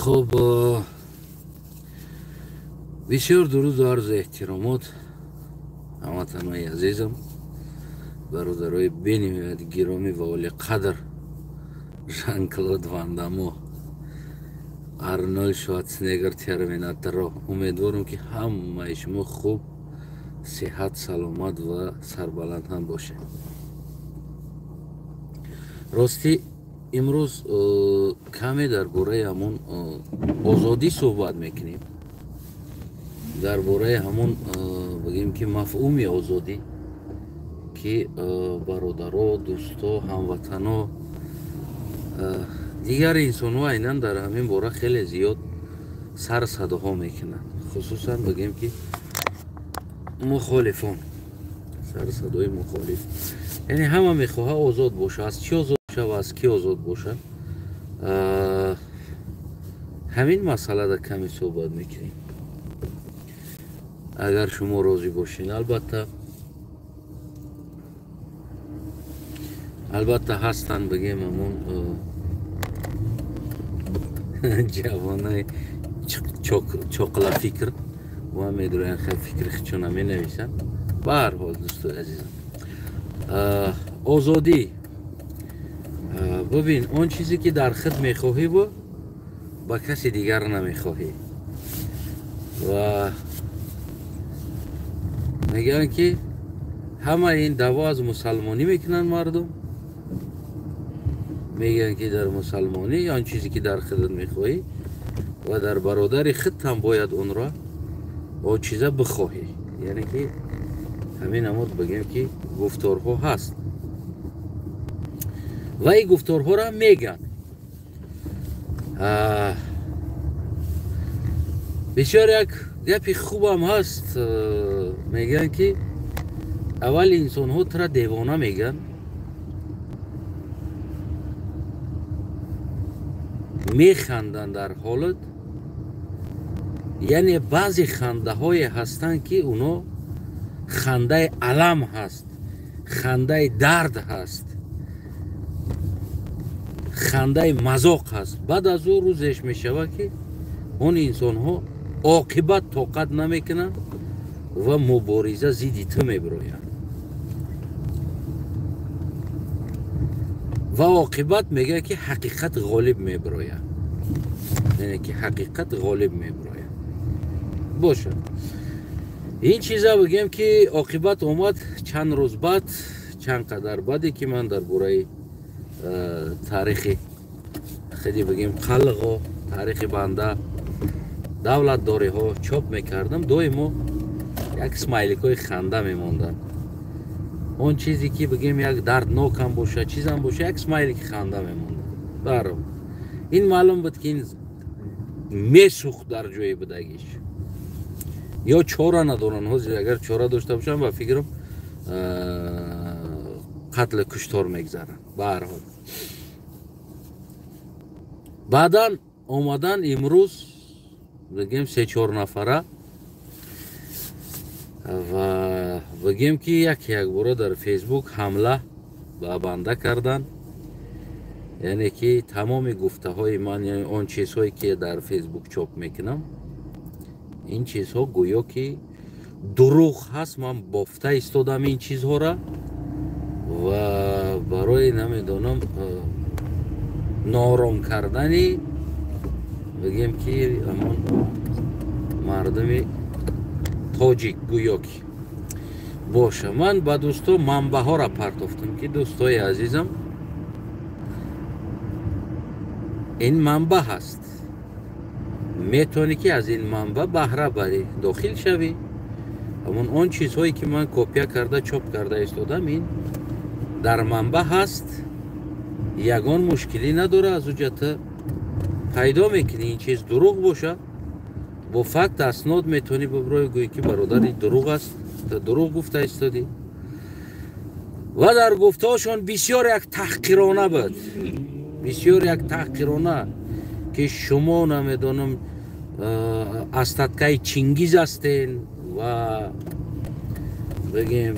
Хуб, бисёр дуруду арзу эҳтиромот ҳамватанои азизам, бародарои бениҳоят гиромӣ ва олиқадр Жан-Клод Ван Даммо, Арнольд Шварценеггер, Терминаторо. Умедворам, ки ҳамаи шумо хуб, сиҳат, саломат ва сарбаланд ҳам бошед. Ростӣ, имрӯз каме дар бораи ҳамон озодӣ суҳбат мекунем, дар бораи ҳамон, бигем ки, мафҳуми озодӣ, ки бародаро, дӯсто, ҳамватано, дигар инсонҳо айнан дар ҳамин бора хеле зиёд сар садоҳо мекунанд, хусусан, бигем ки, мухолифон, сар садои мухолиф. Яъне ҳама мехоҳад озод боша. Аз чӣ озод боша ва аз кӣ озод боша, ҳамин масъалада каме суҳбат мекунем, агар шумо розӣ бошед. Албатта, ҳастанд, бигем, ҳамон ҷавонаи чоқлафикр ва медроянд, хел фикри худшона менависанд. Ба ҳар ҳол, дӯстои азизам, озодӣ, бибин, он чизе ки дар худ мехоҳиву ба каси дигар намехоҳӣ. Ва мегӯянд, ки ҳама ин даъво аз мусалмонӣ мекунанд. Мардум мегӯянд, ки дар мусалмонӣ он чизе ки дар худат мехоҳӣ ва дар бародари худ ҳам бояд онро он чиза бихоҳӣ. Яъне ки ҳамин намуд, бигем ки, гуфторҳо ҳаст ва ин гуфторҳоро мегӯянд. Бисёр як гапи хубам ҳаст, мегӯянд, ки аввал инсонҳо тура девона мегӯянд, механданд дар ҳолат. Яъне баъзе хандаҳое ҳастанд, ки оно хандаи алам ҳаст, хандаи дард ҳаст, хандаи мазоқ ҳаст. Баъд аз ӯ рӯзеш мешавад, ки он инсонҳо оқибат тоқат намекунанд ва мубориза зидди ту мебироянд. Ва оқибат мегӯяд, ки ҳақиқат ғолиб мебирояд, яъне ки ҳақиқат ғолиб мебирояд. Бошад, ин чиза, бигем ки, оқибат омад чанд рӯз баъд, чанд қадар баъде ки ман дар бораи таърихи хеле, бигем, қалғо, таърихи банда, давлатдориҳо чоп мекардам, доимо як смайликҳои ханда мемонданд. Он чизе ки, бигем, як дарднокам боша, чизам боша, як смайлики ханда мемонданд. Баро ин маълум буд, ки ин месӯхт дар ҷои будагиш. Ё чора надоранд ҳозир. Агар чора дошта бошанд, ба фикрам, қатлу куштор мегзаранд. Ба ҳар ҳол, баъдан омадан имрӯз, бигем, се-чор нафара ва, бигем ки, як якбора дар Фейсбук ҳамла ба банда карданд. Яъне ки тамоми гуфтаҳои ман, он чизҳое ки дар Фейсбук чоп мекунам, ин чизҳо гӯё ки дурӯғ ҳаст, ман бофта истодам ин чизҳора ва барои, намедонам, ноором кардани, бигем ки, ҳамон мардуми тоҷик гӯё ки боша. Ман ба дӯсто манбаъҳоро партофтам, ки дӯстои азизам, ин манбаъ ҳаст, метавонӣ ки аз ин манбаъ баҳра барӣ, дохил шавӣ. Ҳамон он чизҳое ки ман копия карда, чоп карда истодам, ин дар манбаъ ҳаст, ягон мушкилӣ надора. Аз уҷата пайдо мекунӣ. Ин чиз дурӯғ бошад, бо факт, аснод метавонӣ биброи, гӯӣ, ки бародари, дурӯғ аст, дурӯғ гуфта истодӣ. Ва дар гуфтаҳошон бисёр як таҳқирона буд, бисёр як таҳқирона, ки шумо, намедонам, остаткаи Чингиз ҳастен ва, бигем,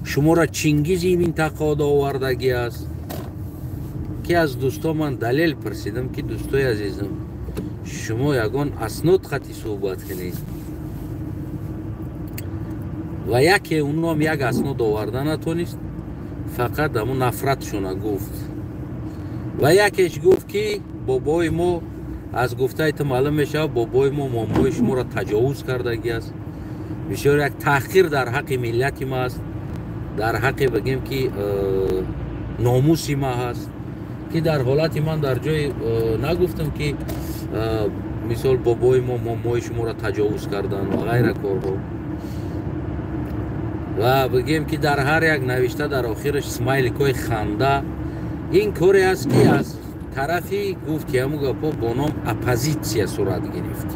шуморо Чингизи минтақаода овардагӣ аст. Ки аз дӯсто ман далел пурсидам, ки дӯстои азизам, Шумо ягон аснод хати суҳбат кунед. Ва яке уноам як аснод оварда натонист, фақат ҳамун нафратшона гуфт. Ва якеш гуфт, ки бобои мо, аз гуфтаи ту маълум мешавад, бобои мо момои шуморо таҷовуз кардагӣ аст. Бисёр як таҳқир дар ҳаққи миллати ма аст, дар ҳаққи, бигем ки, номуси ма ҳаст, ки дар ҳолати ман дар ҷои нагуфтам, ки мисол бобои мо момои шуморо таҷовуз карданд ва ғайра корҳо. Ва бигем, ки дар ҳар як навишта дар охираш смайликҳои ханда. Ин коре аст, ки аз тарафи, гуфт ки, ҳамун гапҳо бо ном оппозитсия сурат гирифт.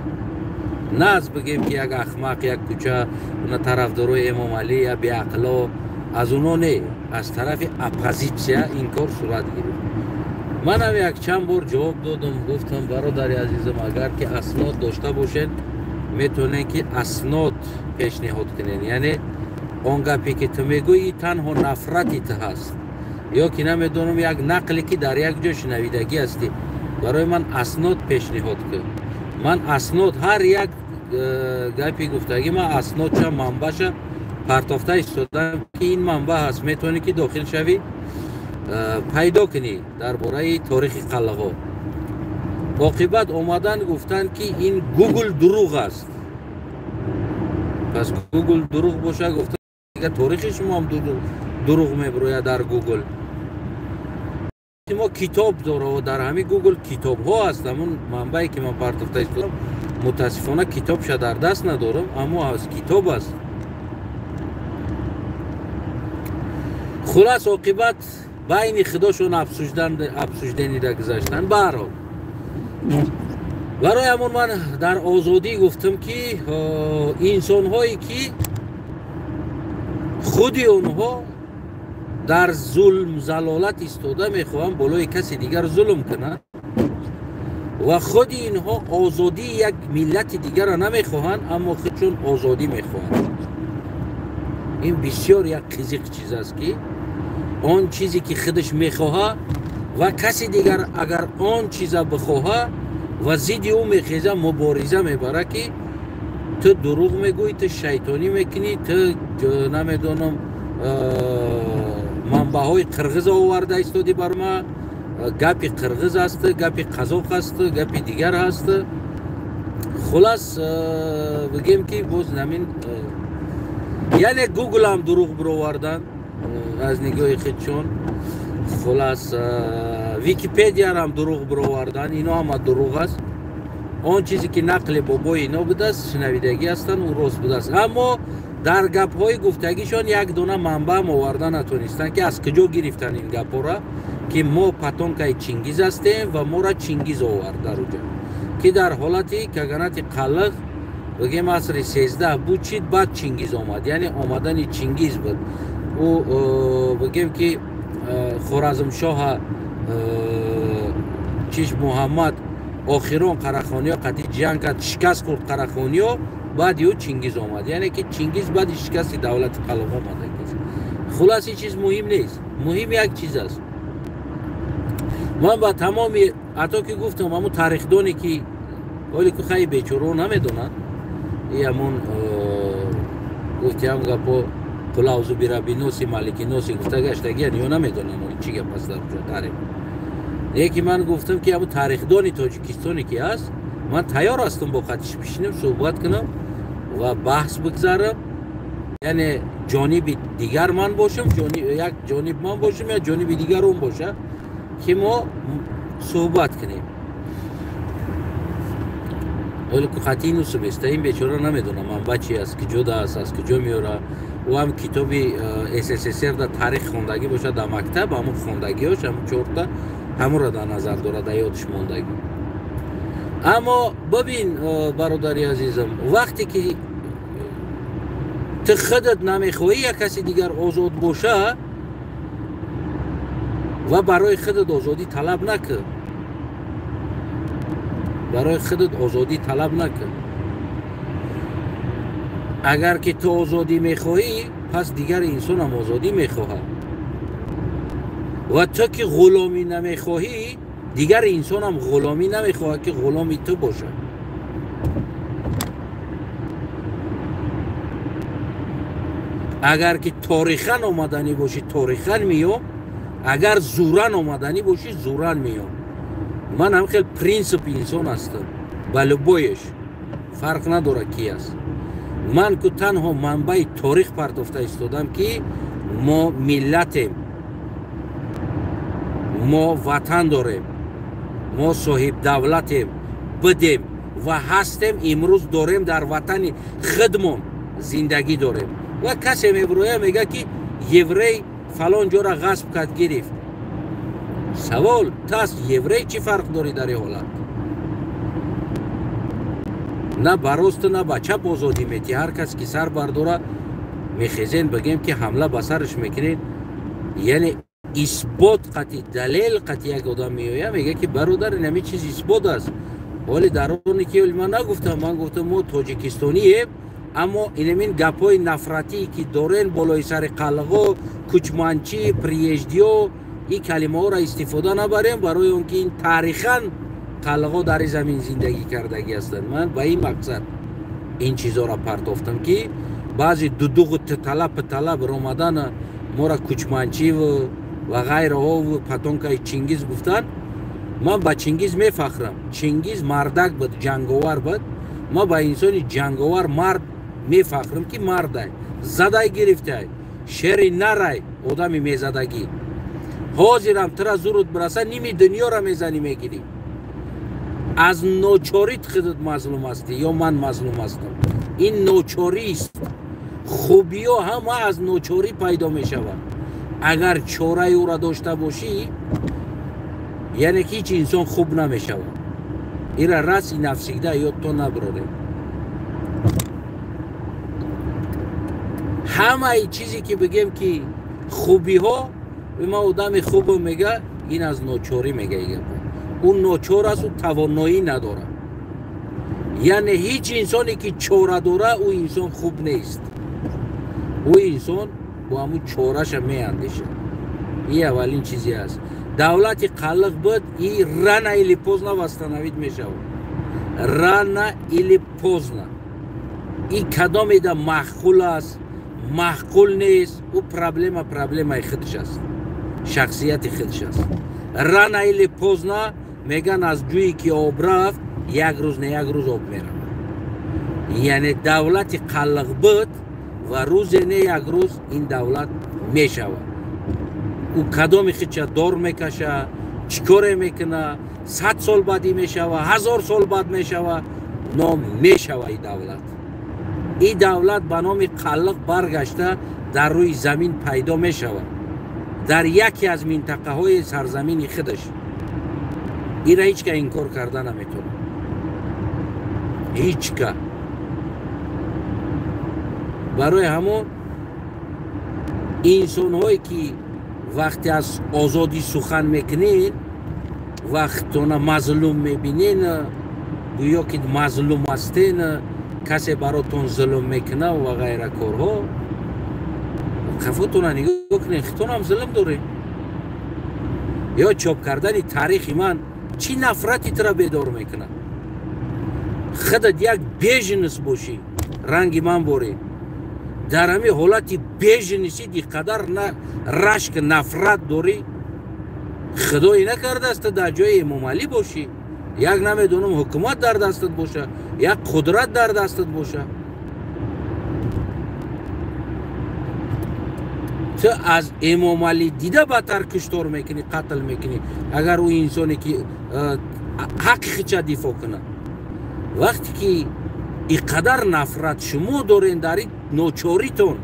На аз, бигем ки, як ахмақ, як кӯча на тарафдорои Эмомалӣ, я беақло, аз оно не, аз тарафи оппозитсия ин кор сурат гирифт. Манам якчанд бор ҷавоб додам, гуфтам: бародари азизам, агар ки аснод дошта бошед, метавонед ки аснод пешниҳод кунед. Яъне он гапе ки ту мегӯӣ, танҳо нафрати ту ҳаст ё ки намедонам, як нақле ки дар як ҷо шунавидагӣ ҳастӣ. Барои ман аснод пешниҳод кун. Ман аснод, ҳар як гапи гуфтагӣ ман аснодша, манбаша партофта истодам, ки ин манбаъ ҳаст, метавонӣ ки дохил шавӣ, пайдо кунӣ дар бораи торихи қаллаҳо. Оқибат омадан гуфтанд, ки ин Гугл дурӯғ аст. Пас Гугл дурӯғ боша, гуфтан, торихи шумоам дурӯғ мебирояд. Дар Гугл мо китоб дора, дар ҳамин Гугл китобҳо аст. Ҳамун манбае ки ман партофта истодам, мутаассифона, китобша дар даст надорам, аммо аз китоб аст. Хулас, оқибат байни худошон обсуждение да гузаштанд. Баҳрҳол, барои ҳамон ман дар Озодӣ гуфтам, ки инсонҳое ки худи онҳо дар зулм, залолат истода, мехоҳанд болои каси дигар зулм кунанд ва худи инҳо озодии як миллати дигарро намехоҳанд, аммо худшон озодӣ мехоҳанд. Ин бисёр як қизиқ чиз аст, ки он чизе ки худаш мехоҳа ва каси дигар агар он чиза бихоҳа ва зидди ӯ мехеза, мубориза мебара, ки ту дурӯғ мегӯӣ, ту шайтонӣ мекунӣ, ту намедонам, манбаъҳои қирғиза оварда истодӣ бар ма, гапи қирғиз аст, гапи қазоқ аст, гапи дигар ҳаст. Хулас, бигем ки боз намин, яъне Гуглам дурӯғ бировардан аз нигоҳи худшон. Хулас, Википедиярам дурӯғ бировардан. Ино ҳама дурӯғ аст. Он чизе ки нақли бобои ино будааст, шунавидагӣ ҳастанд, ӯ рост будааст, аммо дар гапҳои гуфтагишон як дона манбаъам оварда натонистанд, ки аз куҷо гирифтанд ин гапҳоро, ки мо потомка и Чингиз ҳастем ва моро Чингиз овард дар уҷа, ки дар ҳолати каганати қаллиқ, бигем, асри 13 буд, чид, баъд Чингиз омад. Яъне омадани Чингиз буд. Ӯ, бигем ки, Хоразмшоҳа чиш Муҳаммад охирон қарахониё қатъи ҷанг кард, шикаст хӯрд қарахониё, баъди ӯ Чингиз омад. Яъне ки Чингиз баъди шикасти давлати қаллиқ омада. Хулас, ин чиз муҳим нест. Муҳим як чиз аст. Ман ба тамоми, ҳатто ки гуфтам, ҳамун тарихдоне ки оли ку хай бечоро намедонад, и ҳамун гуфтиам гапо қулаузу бирабиноси маликиноси гуфта гаштагиян, ё намедонам чӣ гап аст дар ҷо тарих. Яке ман гуфтам, ки ҳамун тарихдони тоҷикистоне ки ҳаст, ман тайёр ҳастам бо қатиш бишинам, суҳбат кунам ва баҳс бигзарам. Яъне ҷониби дигар ман бошам, як ҷониб ман бошам, я ҷониби дигар он боша, ки мо суҳбат кунем. Оле ку қатъи нусубеста, ин бечора намедонам манба чи аст, куҷода аст, аз куҷо меёра. Ӯ ҳам китоби СССР да таърих хондагӣ бошад дар мактаб, ҳамун хондагиҳош, ҳамун чорта, ҳамонро дар назар дорад, дар ёдш мондагӣ. Аммо бибин, бародари азизам, вақте ки ту худат намехоҳӣ як каси дигар озод боша ва барои худат озодӣ талаб накун, барои худат озодӣ талаб накун. Агар ки ту озодӣ мехоҳӣ, пас дигар инсонам озодӣ мехоҳад. Ва ту ки ғуломӣ намехоҳӣ. Дигар инсонам ғуломӣ намехоҳад ки ғуломи ту бошад. Агар ки торихан омаданӣ бошӣ, торихан меём. Агар зуран омаданӣ бошӣ, зуран меём. Ман ҳам хел принсипи инсон ҳастам, ба любоеш фарқ надорад ки аст. Ман ку танҳо манбаи торих партофта истодам ки мо миллатем, мо ватан дорем, мо соҳибдавлатем, бидем ва ҳастем, имрӯз дорем, дар ватани худмон зиндагӣ дорем. Ва касе мебироя мега ки еврей фалон ҷора ғасб кард, гирифт. Савол тас еврей чӣ фарқ дорӣ дар ин ҳолат? На ба росту, на ба чап озодӣ метӣ. Ҳар кас ки сар бардора мехезен, бигем ки ҳамла ба сараш мекунед. Яъне исбот қати далел қати як одам меоя мега ки бародар, ин ҳамин чиз исбот аст. Вале дар оне ки ман нагуфтам, ман гуфтам мо тоҷикистонием, аммо инамин гапҳои нафратӣ ки дорен болои сари қалғо, кучманчӣ, приездиё, ин калимаҳоро истифода набарем, барои он ки ин таърихан қалғо дар ин замин зиндагӣ кардагӣ ҳастанд. Ман ба ин мақсад ин чизҳоро партофтам ки баъзе дудуғу титала питала биромадан моро кучманчиву ва ғайраҳову патонкаи Чингиз гуфтан. Ман ба Чингиз мефахрам. Чингиз мардак буд, ҷанговар буд. Ман ба инсони ҷанговар мард мефахрам ки мардай, задай гирифтай, шери нарай, одами мезадагӣ. Ҳозирам тира зурут бираса, ними дунёра мезанӣ, мегирӣ. Аз ночорит худат мазлум ҳастӣ ё ман мазлум ҳастам. Ин ночорист. Хубиё ҳама аз ночорӣ пайдо мешавад. Агар чораи ӯра дошта бошӣ, яъне ки ҳеҷ инсон хуб намешавад. Ира раси нафсигда ёдто набирорем. Ҳамаи чизе ки бигем ки хубиҳо, ман одами хубам мега, ин аз ночорӣ мега. Гапа ӯ ночор аст, ӯ тавоноӣ надорад. Яъне ҳеҷ инсоне ки чора дора, ӯ инсон хуб нест. Ӯ инсон бо ҳамун чораша меандешад. Ин аввалин чизе аст. Давлати қаллиқ буд, и рано или поздно восстановить мешавад. Рано или поздно. И кадомеда маъқул аст, маъқул нест, ӯ проблема проблемаи худаш аст, шахсияти худаш аст. Рано или поздно меган аз ҷӯе ки об рафт, як рӯз не як рӯз об меравад. Яъне давлати қаллиқ буд ва рӯзе не як рӯз ин давлат мешавад. Ӯ кадоми хича дор мекаша, чӣ коре мекуна, 100 сол баъдӣ мешава, 1000 сол баъд мешава, но мешава ин давлат. Ин давлат ба номи қаллиқ баргашта дар рӯи замин пайдо мешавад, дар яке аз минтақаҳои сарзамини худаш. Ира ҳеҷ ка инкор карда наметавонад. Ҳеҷ ка. Барои ҳамон инсонҳое ки вақте аз озодӣ сухан мекунед, вақтона мазлум мебинен, гӯё ки мазлум ҳастен, касе баротон зулм мекуна ва ғайра корҳо, қафотона нигоҳ кунед, хитонам зулм доред. Ё чоп кардани таърихи ман чӣ нафрати тура бедор мекунад? Худат як беженец бошӣ, ранги ман борӣ. Дар ҳамин ҳолати беженецӣ диқадар рашк нафрат дорӣ, худое накардааст ту дар ҷои Эмомалӣ бошӣ, як намедонам ҳукумат дар дастат боша, як қудрат дар дастат боша. Ту аз Эмомалӣ дида бадтар куштор мекунӣ, қатл мекунӣ, агар ӯ инсоне ки ҳаққи худша дифоъ кунад. Вақте ки ин қадар нафрат шумо дорен дар ин ночоритон,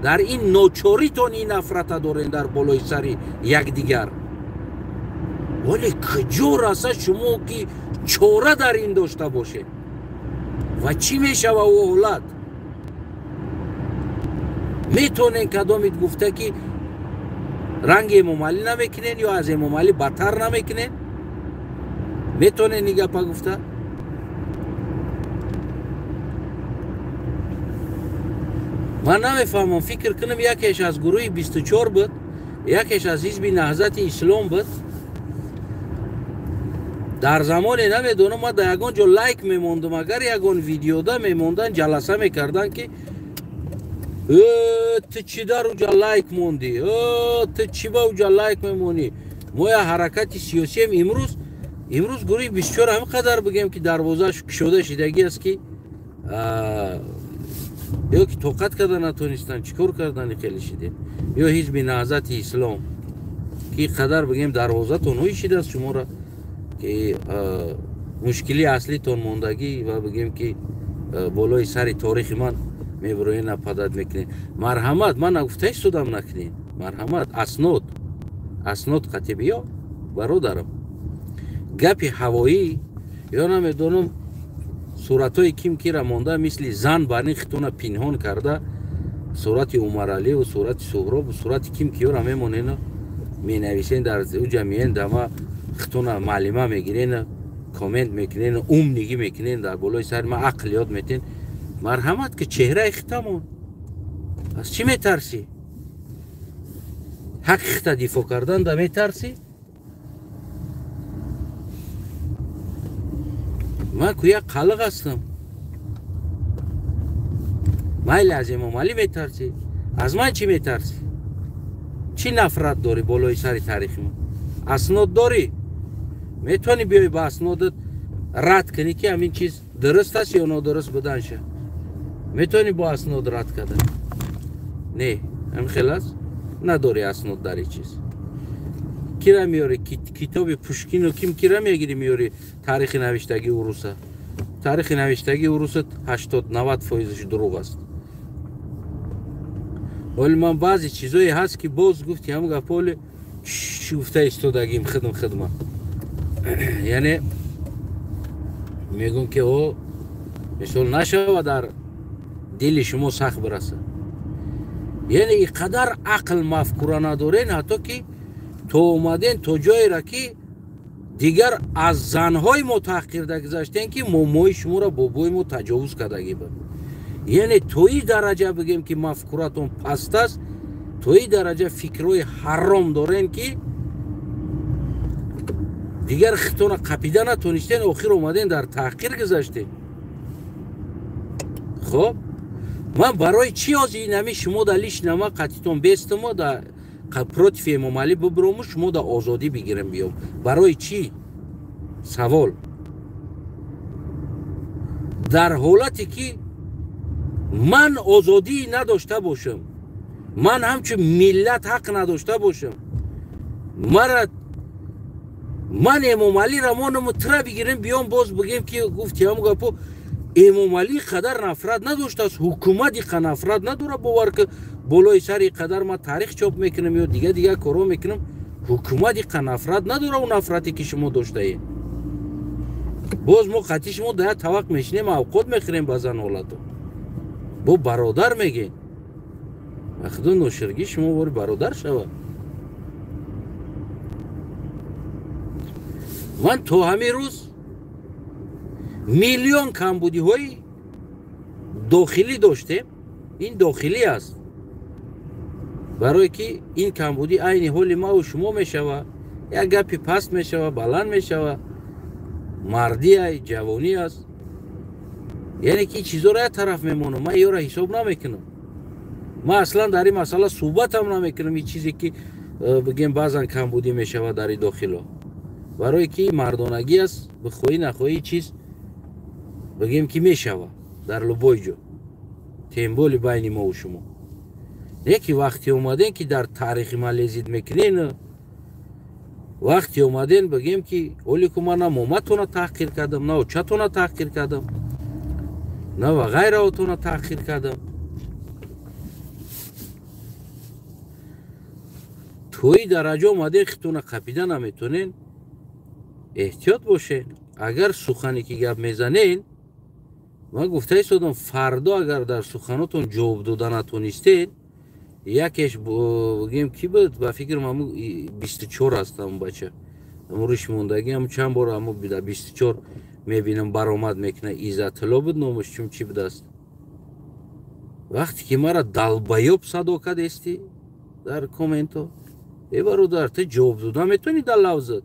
дар ин ночоритон ин нафрата дорен дар болои сари якдигар, вале куҷо раса шумо ки чора дар ин дошта бошед? Ва чӣ мешава ӯ ҳолат? Метавонен кадомит гуфта ки ранги Эмомалӣ намекунен ё аз Эмомалӣ бадтар намекунен? Метавонен ин гапа гуфта? Ман намефаҳмам, фикр кунам якеш аз гурӯҳи 24 буд, якеш аз ҳизби Наҳзати Ислом буд. Дар замоне намедонам, ман дар ягон ҷо лайк мемондам, агар ягон видеода мемондан, ҷаласа мекардан ки ту чӣ дар уҷа лайк мондӣ, ту чӣ ба уҷа лайк мемонӣ? Мо я ҳаракати сиёсием. Имрӯз гурӯҳи 24 ҳамин қадар бигем ки дарвозааш кушода шидагӣ аст ки ё ки тоқат карда натонистанд, чӣ кор кардани хеле шидем, ё ҳизби Наҳзати Ислом ки қадар бигем дарвозатон ҳои шидааст шуморо ки мушкили аслитон мондагӣ ва бигем ки болои сари торихи ман мебироен, нападад мекунед. Марҳамат, ман нагуфта истодам накунед. Марҳамат, аснод, аснод қатъи биё бародарам. Гапи ҳавоӣ ё намедонам суратҳои ким кира монда, мисли зан бар ин хитона пинҳон карда, сурати Умараливу сурати Суҳробу сурати ким киёра мемонену менависен, дар уҷа миен дама хитона маълима мегирен, коммент мекунен, умнигӣ мекунен, дар болои сари ман ақл ёд метен. Марҳамат, ки чеҳраи хитамон, аз чӣ метарсӣ? Ҳаққи хита дифоъ кардан да метарсӣ? Ман ку як қалиқ ҳастам. Майли, аз Эмомалӣ метарсӣ, аз ман чӣ метарсӣ? Чӣ нафрат дорӣ болои сари таърихи ман? Аснод дорӣ? Метавонӣ биёй ба аснодат рад кунӣ ки ҳамин чиз дуруст аст ё нодуруст буданша? Метавонӣ бо аснод рад кардан? Не, ҳамин хел аст? Надорӣ аснод дар ин чиз. Кира меёрӣ? Китоби Пушкину ким кира мегирӣ меёрӣ? Таърихи навиштагии уруса. Таърихи навиштагии уруса 80-90 фоизаш дурӯғ аст. Вале ман баъзе чизое ҳаст ки боз гуфти ҳам гаполи чӣ гуфта истодагим хидм хидма. Яъне мегӯм ки о мисол нашава дар дили шумо сахт бирасад. Яъне ин қадар ақл мафкура надорен, ҳатто ки то омаден то ҷоеро ки дигар аз занҳои мо таҳқирда гузаштен ки момои шуморо бобои мо таҷовуз кардагӣ буд. Яъне то ин дараҷа бигем ки мафкуратон паст аст, то ин дараҷа фикрҳои ҳаром дорен ки дигар хитона қапида натонистен, охир омаден дар таҳқир гузаштен. Хоб, ман барои чӣ ҳозир инами шумо да лишнама қатитон бестумо да против Эмомалӣ бибурому шумо да озодӣ бигирем биём? Барои чӣ? Савол. Дар ҳолате ки ман озодӣ надошта бошам, ман ҳамчун миллат ҳақ надошта бошам, мара ман Эмомалиро монаму тира бигирем биём боз бигем ки гуфти ҳам гапо Эмомалӣ қадар нафрат надоштааст, ҳукумат иқа нафрат надорад. Бовар ки болои сари қадар ман таърих чоп мекунам ё дига дига корҳо мекунам, ҳукумат иқа нафрат надорад, он нафрате ки шумо доштаед. Боз мо қатъи шумо дар як тавақ мешинем, авқот мехӯрем баъзан ҳолато. Бо бародар мегӯем. Ба худо ноширгӣ шумо бори бародар шавад. Ман то ҳамин рӯз миллион камбудиҳои дохилӣ доштем. Ин дохилӣ аст, барое ки ин камбудӣ айни ҳоли маву шумо мешавад, як гапи паст мешавад, баланд мешавад, мардӣ ай, ҷавонӣ аст. Яъне ки ин чизоро як тараф мемонам, ман ёро ҳисоб намекунам. Ман аслан дар ин масъала суҳбатам намекунам. Ин чизе ки бигем баъзан камбудӣ мешавад дар ин дохило, барое ки мардонагӣ аст, бихоҳӣ нахоҳӣ чиз бигем ки мешавад дар любой ҷо, темболи байни мову шумо. Яке вақте омаден ки дар таърихи ман лезид мекунен, вақте омаден бигем ки оли ку ман на моматона таҳқир кардам, на очатона таҳқир кардам, на ва ғайраотона таҳқир кардам. Тои дараҷа омаден хитона қапида наметонен. Эҳтиёт бошен. Агар сухане ки гап мезанен, ман гуфта истодам, фардо агар дар суханотон ҷавоб дода натонистед, якеш бигем ки буд, ба фикрам ҳаму 24 аст ҳамун бача, ҳамун рӯш мондагӣ, ҳамун чанд бор ҳаму 24 мебинам баромад мекунад, Иззатулло буд номаш, чун чӣ будааст. Вақте ки мара далбаёб садо кардести дар комменто, э бародар, ту ҷавоб дода метавонӣ дар лавзат?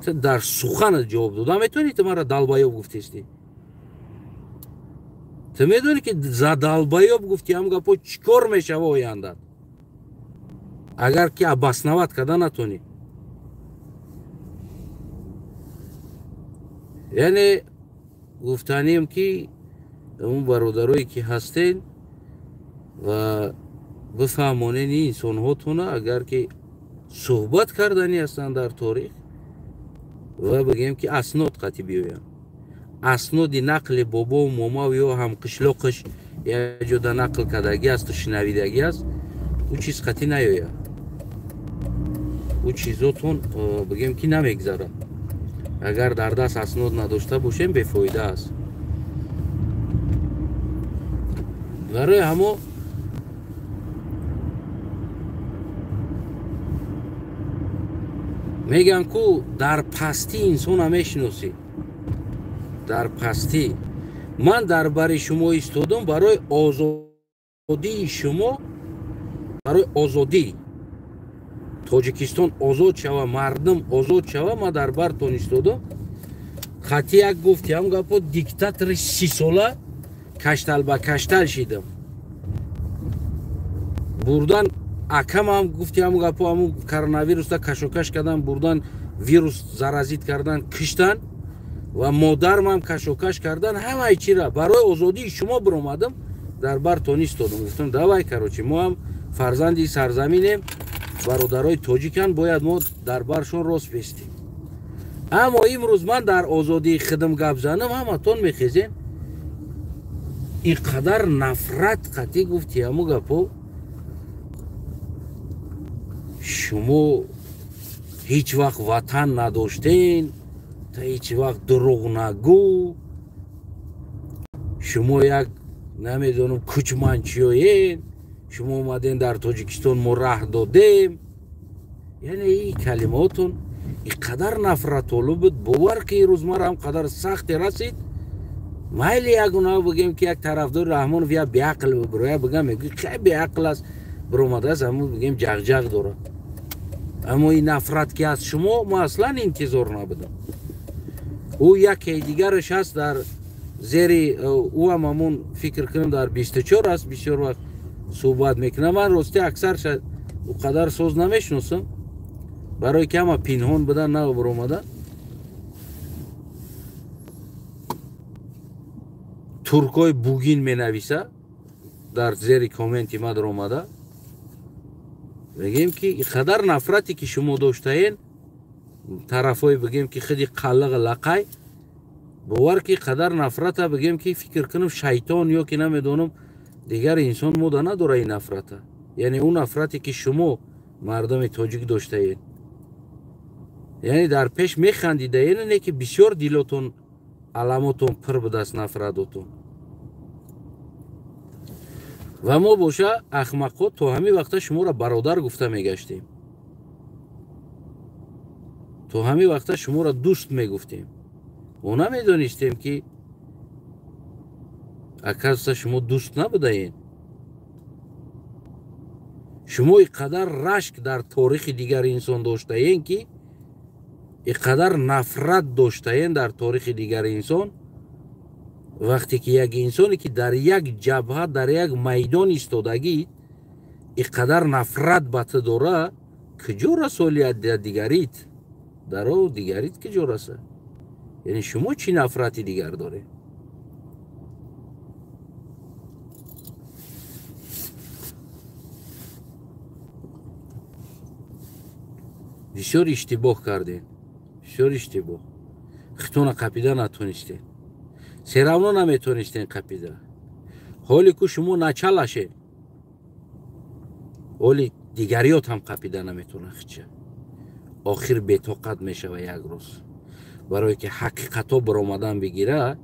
Дар сухан ҷавоб дода метавонӣ? Ту мара долбоёб гуфтести. Ту медонӣ, ки за долбоёб гуфти ҳам гапо чӣ кор мешава ояндат, агар ки обосновать карда натонӣ? Яъне гуфтанем, ки он бародарое ки ҳастен ва бифаҳмонен инсонҳотона, агар ки суҳбат карданӣ ҳастанд дар торих, ва бигем, ки аснод қатӣ биёянд, асноди нақли бобову момав ё ҳамқишлоқиш як ҷода нақл кардагӣ асту шинавидагӣ аст, ӯ чиз қатӣ наёяд, ӯ чизотон бигем, ки намегзарад. Агар дар даст аснод надошта бошем, бефоида аст. Барои ҳамо мегӯям, ку дар пастӣ инсона мешиносӣ, дар пастӣ. Ман дар бари шумо истодам барои озодии шумо, барои озодӣ. Тоҷикистон озод шава, мардум озод шава, ман дар бартон истодам. Хати як гуфти ҳам гапо диктатори 30сола каштал ба каштал шидам. Бурдан акамам, гуфти ҳам гапо, ҳамун коронавируста кашокаш кардан, бурдан, вирус заразить кардан, киштан ва модармам кашокаш кардан. Ҳамаи чира барои озодии шумо биромадам, дар бартон истодам. Гуфтам: давай, короче, мо ҳам фарзанди сарзаминем, бародарои тоҷикан, бояд мо дар баршон рост бестем. Аммо имрӯз ман дар озодии хидм гап занам, ҳаматон мехезем, ин қадар нафрат қатӣ гуфти ҳаму гапо. Шумо ҳеҷ вақт ватан надоштен, та ҳеҷ вақт дурӯғ нагӯ, шумо як намедонам кучманчиёен, шумо омаден дар Тоҷикистон, мо раҳ додем. Яъне ин калимаотон ин қадар нафратолу буд, бовар ки ирӯз мара ҳам қадар сахте расид. Майли, ягона бигем, ки як тарафдори Раҳмонов я беақл бибироя, бигам, мегӯ, хай, беақл аст, биромадааст, ҳамун бигем ҷағҷағ дорад. Аммо ин нафрат, ки аз шумо мо аслан интизор набудам. Ӯ яке дигараш ҳаст дар зери ӯ ҳам, ҳамун фикр кунам, дар 24 аст, бисёр вақт суҳбат мекунам. Ман рости аксарша ӯ қадар соз намешиносам, барое ки ҳама пинҳон будан, на биромадан. Туркои бугин менависа дар зери комменти ма даромада. Мегӯем, ки ин қадар нафрате, ки шумо доштаен тарафҳои, бигем, ки худи қаллиға лақай, бовар ки қадар нафрата, бигем, ки фикр кунам, шайтон ё ки намедонам, дигар инсон мода надора ин нафрата. Яъне ӯ нафрате, ки шумо мардуми тоҷик доштаед, яъне дар пеш механдидаен, не ки бисёр дилотон, аламотон пур будааст нафратотон. Ва мо боша, ахмақҳо, то ҳамин вақта шуморо бародар гуфта мегаштем, то ҳамин вақта шуморо дӯст мегуфтем. Мо намедонистем, ки оказывается шумо дӯст набудаед. Шумо ин қадар рашк дар торихи дигар инсон доштаен, ки ин қадар нафрат доштаен дар торихи дигар инсон. Вақте ки як инсоне, ки дар як ҷабҳа, дар як майдон истодагӣ, ин қадар нафрат ба ту дора, куҷо расолият дигарит даро, дигарит куҷо раса? Яъне шумо чӣ нафрати дигар доред? Бисёр иштибоҳ кардем, бисёр иштибоҳ. Хитона қапида натонистем, всё равно наметонистем қапида. Ҳоле ку шумо началашед, ҳоли дигариёт ҳам қапида наметонад хича. Охир бетоқат мешава як рӯз, барое ки ҳақиқатҳо баромадан бигира.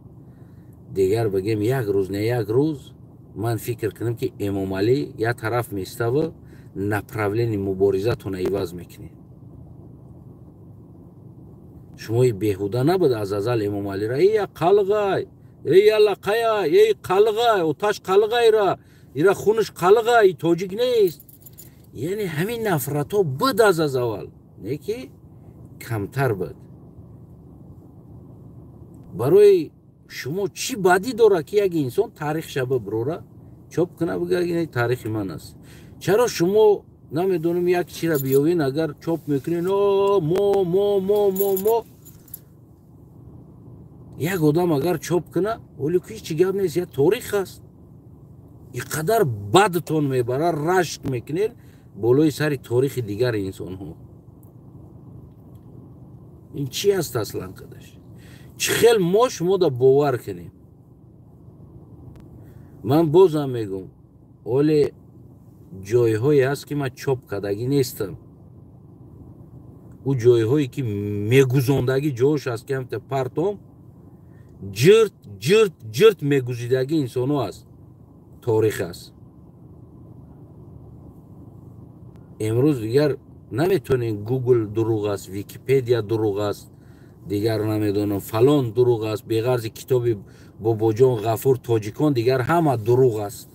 Дигар бигем, як рӯз, не як рӯз, ман фикр кунам, ки Эмомалӣ як тараф местава, направление муборизатона иваз мекунед. Шумои беҳуда набуд аз азал Эмомалира: эй қалғай, эй аллақая, эй қалғай, оташ қалғайра, ира хунаш қалғай, тоҷик нест. Яъне ҳамин нафратҳо буд аз аввал, не ки камтар буд. Барои шумо чӣ бадӣ дорад, ки як инсон таърихша биброра, чоп куна, бигӯяд ин таърихи ман аст? Чаро шумо намедонем як чира биёвен, агар чоп мекунен, о мо мо мо мо мо як одам агар чоп куна, оле ки ҳеҷ гап нест, як торих аст. И қадар бадтон мебара, рашк мекунед болои сари торихи дигари инсонҳо. Ин чӣ аст аслан қадаш? Чӣ хел мо шумо да бовар кунем? Ман бозам мегӯм, оле ҷойҳое ҳаст, ки ман чоп кардагӣ нестам. Ӯ ҷойҳое ки мегузондагӣ ҷош аст, ки ҳамта партом ҷирт ҷирт ҷирт мегузидагӣ инсонҳо аст, торих аст. Имрӯз дигар наметонем Гугл дурӯғ аст, Википедия дурӯғ аст, дигар намедонам фалон дурӯғ аст, беғарзи китоби Бобоҷон Ғафур тоҷикон дигар ҳама дурӯғ аст.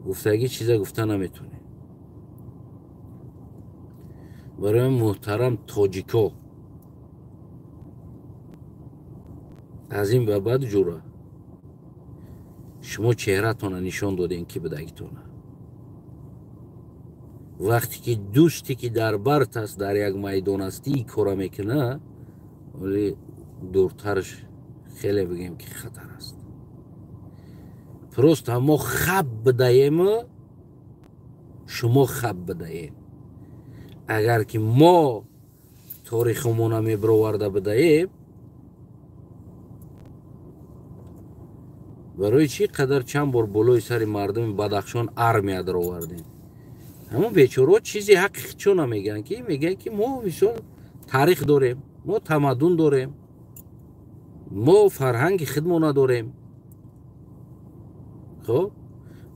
Гуфтагӣ чиза гуфта наметонем. Барои муҳтарам тоҷико, аз ин ба баъд ҷура шумо чеҳратона нишон додем, ки будагитона. Вақте ки дӯсте ки дар барт аст, дар як майдон астӣ, кора мекуна, вале дуртарш хеле бигем ки хатар аст. Просто мо хаб бидаем, шумо хаб бидаем. Агар ки мо торихумона мебироварда бидаем, барои чӣ қадар чанд бор болои сари мардуми Бадахшон армия даровардем? Ҳамон бечораҳо чизи ҳаққи худшона мегӯянд, ки мегӯянд ки мо мисол таърих дорем, мо тамаддун дорем, мо фарҳанги худмона дорем. Хоб,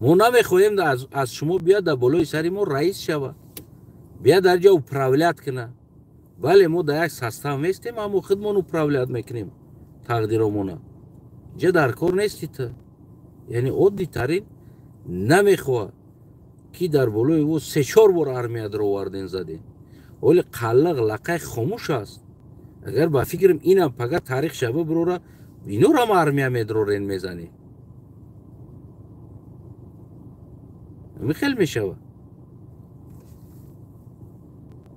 мо намехоҳем аз шумо биёд дар болои сари мо раис шавад, биёд дар ҷо управлят кунад. Бале, мо дар як состав местем, аммо худмон управлят мекунем тақдиромона. Ҷа дар кор нести ту. Яъне оддитарин намехоҳад ки дар болои ӯ се-чор бор армия дароварден задем. Оле қаллақ лақай хомӯш аст. Агар ба фикрам инам пага таърих шава бирора, инорам армия медрорен мезанем. Хел мешавад.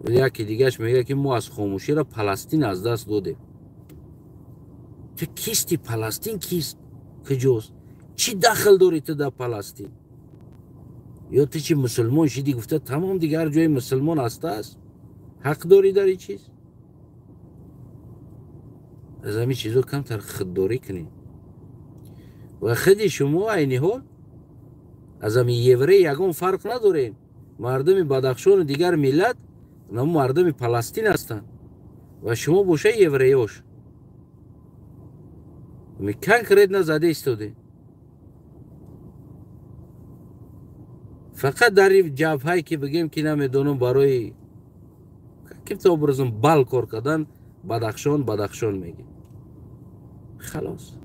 Яке дигаш мегӯяд, ки мо аз хомӯширо Паластин аз даст додем. Ту кисти? Паластин кист? Куҷост? Чӣ дахл дорӣ ту дар Паластин? Ё ту чи мусулмон шидӣ гуфта тамом дигар ҷои мусулмон ҳастааст? Ҳақ дорӣ дар ин чиз? Аз ҳамин чизо камтар худдорӣ кунед. Ва худи шумо айни ҳол аз ҳамин еврей ягон фарқ надоред. Мардуми Бадахшону дигар миллат намо мардуми Паластин ҳастанд ва шумо боша евреёш. Конкретно зада истодед. Фақат дар ҷабҳае ки бигем ки намедонам барои каким-то образом бал кор кардан Бадахшон Бадахшон мегем. Халос.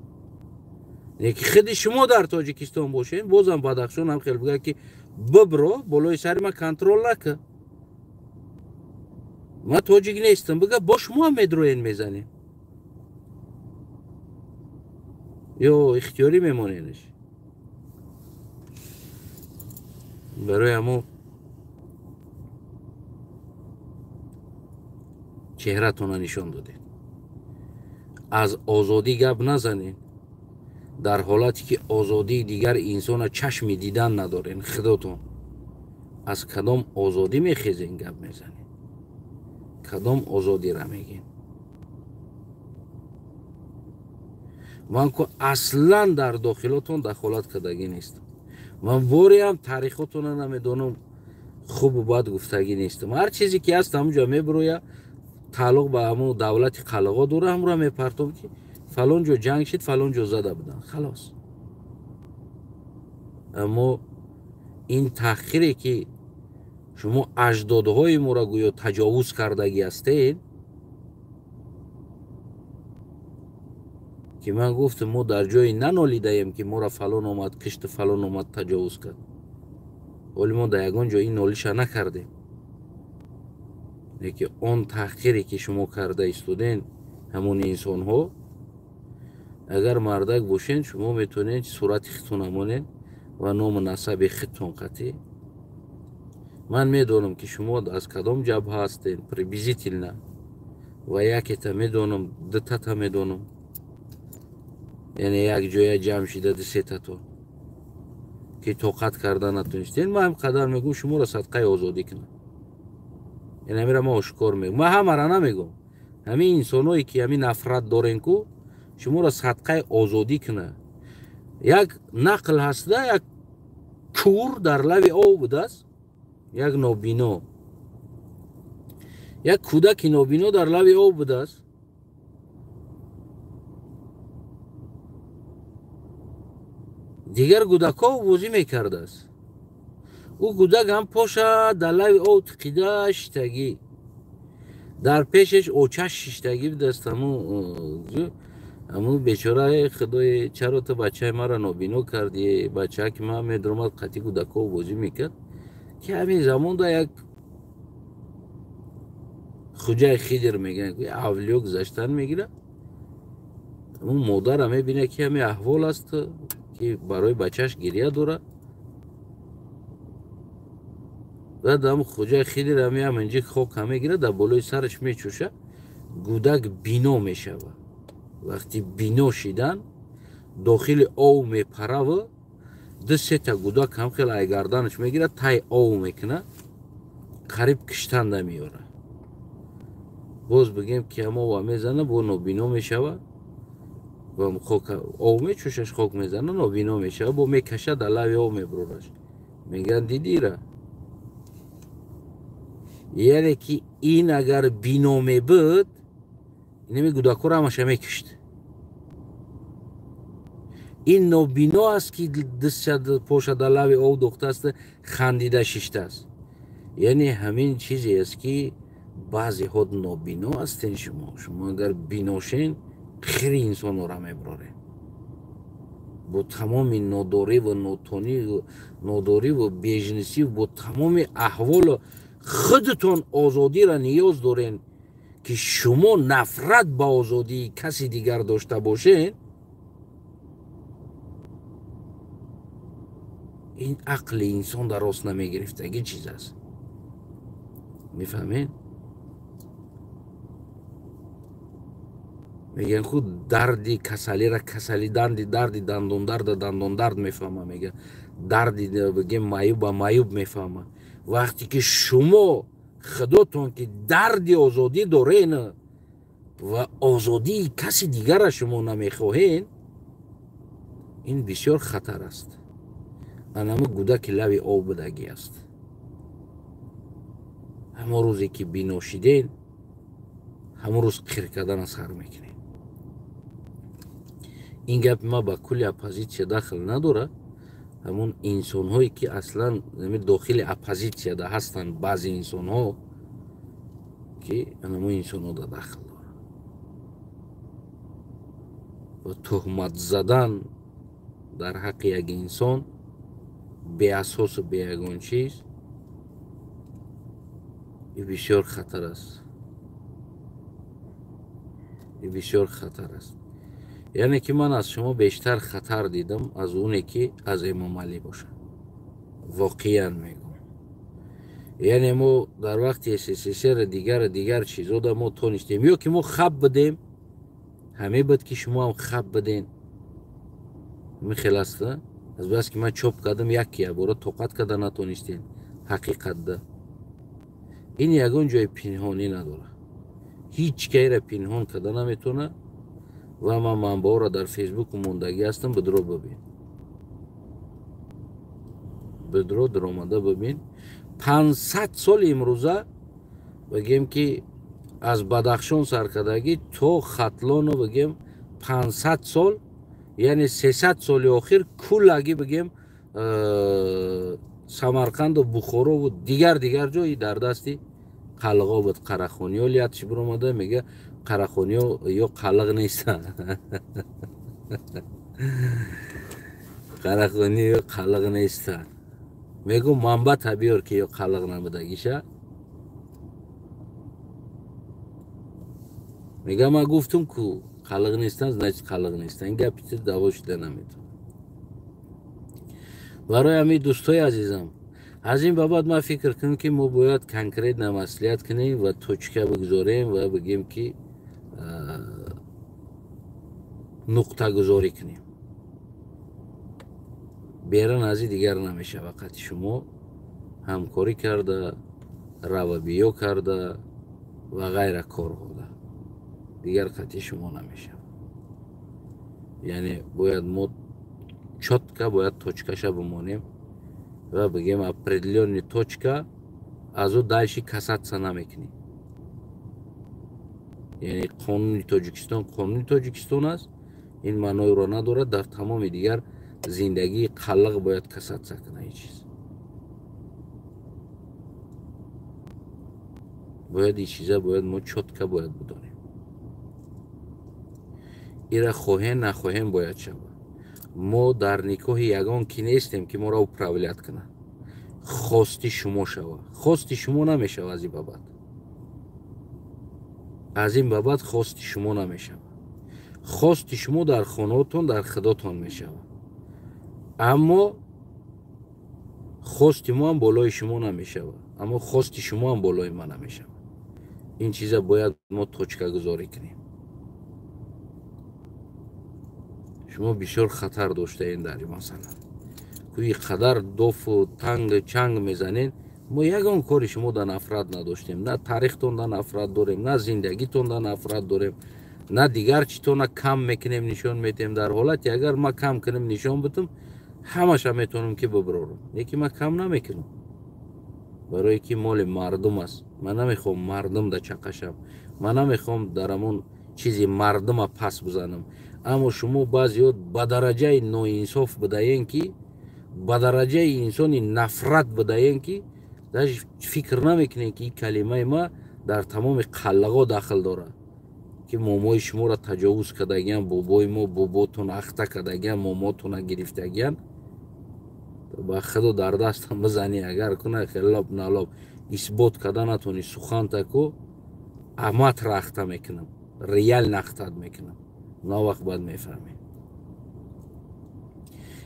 Неки худи шумо дар Тоҷикистон бошед, бозам Бадахшон ҳам хел бигӯяд ки бибро болои сари ман контрол накун. Ман тоҷик нестам, бигӯ бо шумо ҳам медроен мезанем. Ё ихтиёрӣ мемоненаш. Барои ҳамо чеҳратона нишон додед. Аз озодӣ гап назанед. Дар ҳолате ки озодии дигар инсона чашми дидан надорен, худотон аз кадом озодӣ мехезен гап мезанед? Кадом озодира мегем? Ман ку аслан дар дохилотон дахолат кардагӣ нестам. Ман бореам таърихотона намедонам, хубу бад гуфтагӣ нестам. Ҳар чизе ки ҳаст ҳамонҷо мебироя, тааллуқ ба ҳамон давлати қалағо дора, ҳамонро мепартом ки фалон ҷо ҷанг шид, фалон ҷо зада буданд. Халос. Аммо ин таҳқире ки шумо аҷдодҳои моро гӯё таҷовуз кардагӣ ҳастед, ки ман гуфтам мо дар ҷое нанолидаем ки моро фалон омад кишту фалон омад таҷовуз кард. Вале мо дар ягон ҷо ин нолиша накардем. Лекин он таҳқире ки шумо карда истоден ҳамон инсонҳо, Агар мардак бошен, шумо метавонед сурати худтона монед ва ному насаби худтон қатъӣ. Ман медонам, ки шумо аз кадом ҷабҳа ҳастед приблизительно, ва якета медонам, дутата медонам, яъне як ҷоя ҷамъ шида ду сетато ки тоқат карда натонистед. Ман ҳам қадар мегӯм, шуморо садқаи озодӣ кунам. Яъне ҳамира ман ошкор мегӯм, ман ҳамара намегӯм. Ҳамин инсоное ки ҳамин нафрат дорен ку, шуморо садқаи озодӣ кунад. Як нақл ҳаста, як кур дар лави об будааст, як нобино, як кӯдаки нобино дар лави об будааст. Дигар кӯдакҳо бозӣ мекардааст. Ӯ кӯдак ҳам поша дар лави об тиқида шиштагӣ, дар пешаш очаш шиштагӣ будааст. Ҳамун бечора: худои, чаро ту бачаи маро нобино кардӣ? Бачаа ки ман медаромад қатъи кӯдакҳо бозӣ мекард, ки ҳамин замонда як хуҷаи Хидр мегӯянд, авлиё гузаштан мегирад. Ҳамун модара мебинад, ки ҳамин аҳвол аст, ки барои бачааш гиря дорад. Баъд ҳамун хуҷаи Хидр ҳамин инҷи хока мегирад, дар болои сараш мечӯшад, гӯдак бино мешавад. Вақти бино шидан дохили ов мепараву ду сета гӯдак ҳам хеле айгарданаш мегирад, тай ов мекунад, қариб киштанда меёрад. Боз бигем ки ҳам ова мезана, бо нобино мешавад, ва ов мечӯшаш, хок мезана, нобино мешавад, бо мекашад, дар лави ов мебурораш. Мегӯянд: дидира? Яъне ки ин агар бино мебуд, инами гӯдакҳоро ҳамаша мекушт. Ин нобино аст, ки поша дар лави ов дохтааст, хандида шиштааст. Яъне ҳамин чизе аст, ки баъзеҳо нобино ҳастен. Шумо агар биношен, хири инсонро мебароред бо тамоми нодориву нодориву бежнисӣ, бо тамоми аҳволу худатон озодиро ниёз дорен, ки шумо нафрат ба озодии каси дигар дошта бошед. Ин ақли инсон дар рост намегирифтагӣ чиз аст. Мефаҳмед? Мегӯянд худ дарди касалира касали, дарди дандондарда дандондард мефаҳма, мегӯяд дарди бигем маъюба маъюб мефаҳма. Вақте ки шумо худотон ки дарди озодӣ дорен ва озодии каси дигара шумо намехоҳед, ин бисёр хатар аст. Анама гӯдаки лави об будагӣ аст. Ҳамон рӯзе ки бино шиден, ҳамон рӯз қир кардана сар мекунед. Ин гапи ман ба кулли оппозитсия дахл надорад. Ҳамон инсонҳое ки аслан дохили оппозитсияда ҳастанд, баъзе инсонҳо ки ҳамон инсонҳода дахл дорад. Ва туҳмат задан дар ҳаққи як инсон беасосу бе ягон чиз и бисёр хатар аст, и бисёр хатар аст. Яъне ки ман аз шумо бештар хатар дидам аз оне ки аз Эмомалӣ бошад. Воқеан мегӯм. Яъне мо дар вақти СССР дигар чизода мо тонистем, ё ки мо хаб будем, ҳаме буд ки шумо ҳам хаб буден. Ҳамин хел аст, аз бас ки ман чоп кардам, яке якбора тоқат карда натонистем. Ҳақиқатда ин ягон ҷои пинҳонӣ надорад, ҳеҷ кайра пинҳон карда наметавонад. Ва ман манбаъро дар фейсбуку мондагӣ ҳастам, бидро бибин, бидро даромада бибин. 500 соли имрӯза бигем ки аз Бадахшон саркардагӣ то Хатлону бигем 500 сол, яъне 300 соли охир куллагӣ бигем Самарқанду Бухорову дигар ҷои дар дасти қалғо буд. Қарахониё лиятши биромада мега қарахониё ё қалғ нестанд. Қарахониё қалғ нестанд. Мегӯ манба табиёр ки ё қалғ набудагиша. Мега ман гуфтум ку Қалиқ нестан, значит қалиқ нестан. Гапи ту даво шуда наметавонад. Барои ҳамин, дӯстои азизам, аз ин ба баъд ман фикр кунам, ки мо бояд конкретно маслиҳат кунем ва точка бигузорем ва бигем, ки нуқтагузорӣ кунем. Берун аз ин дигар намешава қати шумо ҳамкорӣ карда, рава биё карда ва ғайра корҳода. Дигар қати шумо намешава. Яъне бояд мо чётко бояд точкаша бимонем ва бигем определённый точка, аз ӯ дальше касаться намекунем. Яъне қонуни Тоҷикистон қонуни Тоҷикистон аст, ин маъноеро надорад, дар тамоми дигар зиндагии қаллиқ бояд касаться кунад. Ин чиз бояд, ин чиза бояд мо чётко бояд бидонем. Ира хоҳем, нахоҳем, бояд шавад. Мо дар никоҳи ягон ки нестем, ки моро управлять кунад, хости шумо шава. Хости шумо намешава аз ин ба баъд, аз ин ба баъд хости шумо намешава. Хости шумо дар хонаотон, дар худотон мешава, аммо хости мо ҳам болои шумо намешава, аммо хости шумо ҳам болои ма намешава. Ин чиза бояд мо точкагузорӣ кунем. Шумо бисёр хатар доштаен дар ин масъала. Кӯи қадар дофу танг чанг мезанен. Мо ягон кори шумо да нафрат надоштем, на таърихтон да нафрат дорем, на зиндагитон да нафрат дорем, на дигар читона кам мекунем, нишон метем. Дар ҳолате агар ма кам кунем, нишон битам, ҳамаша метавонам ки биброрам, лекин ма кам намекунам, барое ки моли мардум аст. Ман намехоҳам мардум да чақашам, ман намехоҳам дар ҳамон чизи мардума пас бизанам. Аммо шумо баъзеҳо ба дараҷаи ноинсоф будаен, ки ба дараҷаи инсони нафрат будаен, ки даже фикр намекунем, ки ин калимаи ма дар тамоми қаллағо дахл дорад, ки момои шуморо таҷовуз кардагиян, бобои мо боботон ахта кардагиян, момотона гирифтагиян. Ба худо дар дастам бизанӣ, агар куна хелоб налоб исбот карда натонӣ сухантаку, аматра ахта мекунам, реально ахтат мекунам. На вақт баъд мефаҳмед.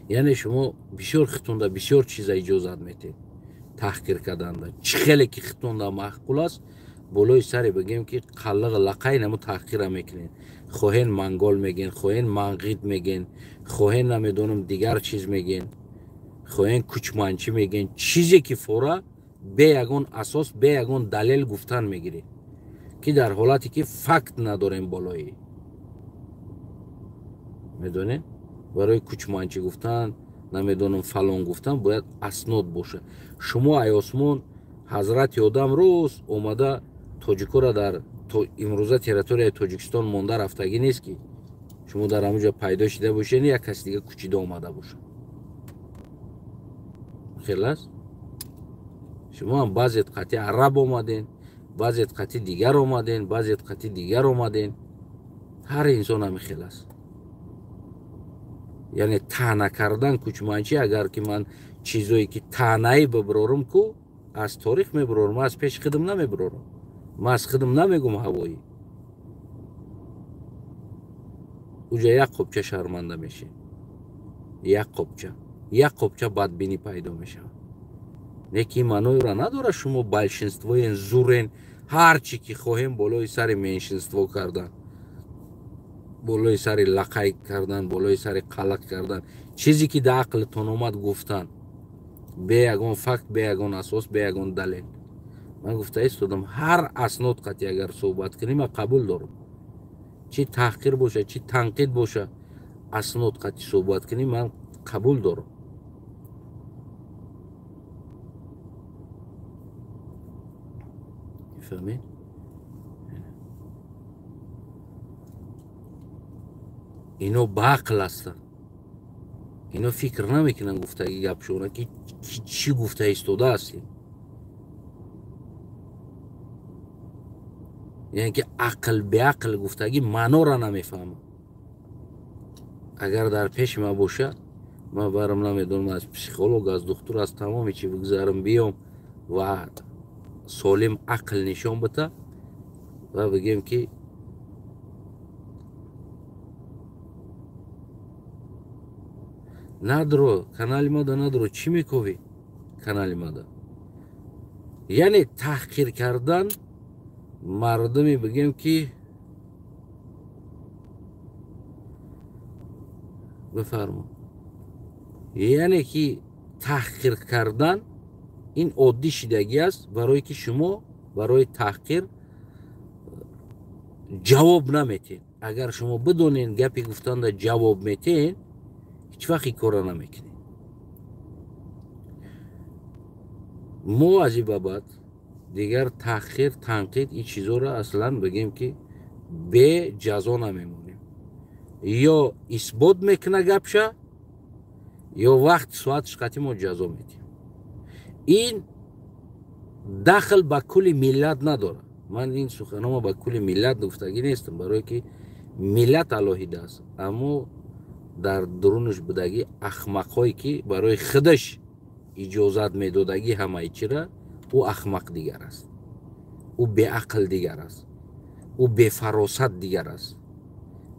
Яъне шумо бисёр хитонда бисёр чиза иҷозат метед таҳқир карданда, чӣ хеле ки хитонда маъқул аст, болои саре бигем, ки қаллиқ лақай намо таҳқира мекунед. Хоҳен мангол меген, хоҳен манғит меген, хоҳен намедонам дигар чиз меген, хоҳен кучманчӣ меген, чизе ки фора бе ягон асос, бе ягон далел гуфтан мегиред, ки дар ҳолате ки факт надорем болои, медонед, барои кучманчӣ гуфтан, намедонам фалон гуфтан бояд аснод бошад. Шумо ай осмон ҳазрати одам рӯз омада тоҷикоро дар имрӯза территорияи Тоҷикистон монда рафтагӣ нест, ки шумо дар ҳамон ҷо пайдо шида бошед, як каси дига кӯчида омада бошад. Хел аст? Шумо ҳам баъзет қатъи араб омаден, баъзет қатъи дигар омаден, баъзет қатъи дигар омаден. Ҳар инсон ҳами хел аст. Яъне таъна кардан кучманчӣ, агар ки ман чизое ки таънаӣ биброрам ку, аз торих меброрам, аз пеши худам намеброрам, ман аз худам намегум ҳавоӣ. Уҷа як қопча шарманда мешед, як қопча, як қопча бадбинӣ пайдо мешавад. Лекин ин маъноеро надорад, шумо большинствоен, зурен, ҳар чӣ ки хоҳем болои сари меншинство кардан, болои сари лақай кардан, болои сари қалақ кардан, чизе ки да ақлитон омад гуфтан, бе ягон факт, бе ягон асос, бе ягон далел. Ман гуфта истодам, ҳар аснод қатъи агар суҳбат кунем, ман қабул дорам, чӣ таҳқир боша, чӣ танқид боша, аснод қатъи суҳбат кунем, ман қабул дорам. Фаҳмед? Ино ба ақл ҳастанд, ино фикр намекунанд гуфтаги гапшона, ки чӣ гуфта истода ҳастем. Яъне ки ақл беақл гуфтагӣ маънора намефаҳмад. Агар дар пеши ман боша, ман барам намедонам, аз психолог, аз духтур, аз тамоми чӣ бигзарам, биём ва солим ақл нишон бита ва бигем, ки Надро, канали мада надро, чӣ мековӣ канали мада? Яъне таҳқир кардан мардуми бигем ки бифармо. Яъне ки таҳқир кардан ин оддӣ шидагӣ аст, барое ки шумо барои таҳқир ҷавоб наметед. Агар шумо бидонед гапи гуфтанда ҷавоб метед, ҳеҷ вақт ин корро намекунед. Мо аз ин ба баъд дигар таҳқир, танқид ин чизоро аслан бигем ки беҷазо намемонем. Ё исбот мекуна гапша, ё вақт соатш қатъи мо ҷазо медиҳем. Ин дахл ба кулли миллат надорад. Ман ин суханома ба кулли миллат гуфтагӣ нестам, барое ки миллат алоҳида аст, аммо дар дурунаш будагӣ ахмақҳое ки барои худаш иҷозат медодагӣ ҳамаи чира, ӯ ахмақ дигар аст, ӯ беақл дигар аст, ӯ бефаросат дигар аст.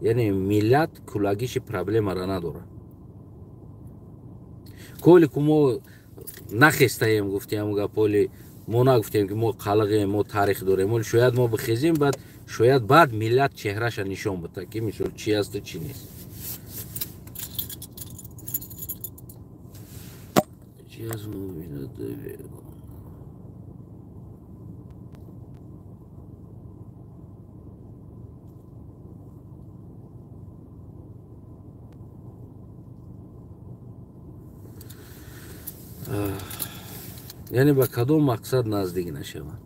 Яъне миллат кулагиши проблемаро надорад. Коли ку мо нахестаем, гуфтем гаполи мо нагуфтем ки мо қалғем, мо таърих дорем, оли шояд мо бихезем, баъд шояд баъд миллат чеҳраша нишон бита ки мисол чи асту чи нест. Чи аз муъминат яъне ба кадом мақсад наздик нашаванд?